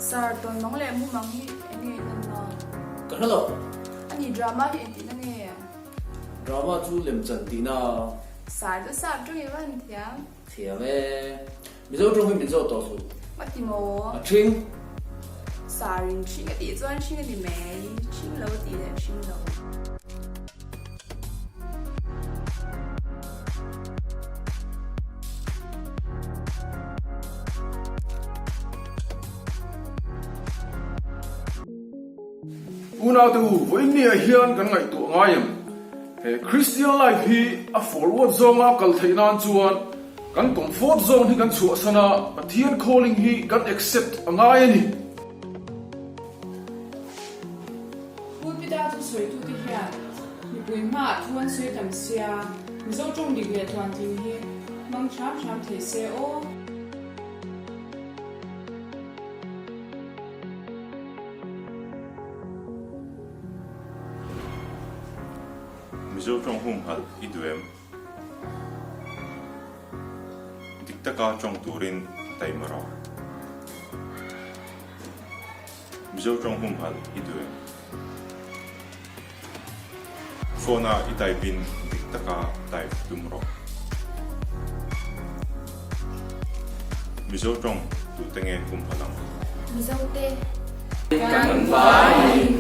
Sir, tawnmang leh mumang hi eng nge in anna? Ka hre lo. Ani, drama hi engtihna nge? Drama chu lemchan tihna. Sir chu sap tawng i va han thiam. Thiam e. Mizo tawng hi min zawt tawh suh. A ti maw? A ṭhing. Sir in ṭhing a tih chuan ṭhing a ni mai. Ṭhing lo a tih leh ṭhing lo. Unaute u, vawiin ni ah hian kan ngaihtuah ngai em? He Christian life hi a forward zawnga kal theih nan chuan kan comfort zone hi kan chhuahsan a, Pathian calling hi kan accept a ngai a ni. Pulpita thusawitute hian mipui hmaah thu an sawi tam sia, Mizo tawng dik leh tluantling hi hmang hram hram thei se aw. Mizo tawng humhalh i duh em? Dik taka tawng turin taima rawh. Mizo tawng humhalh i duh em? Phone a i type in dik taka type tum rawh. Mizo tawng tute nge humhalh ang? Mizo te. Kan vai.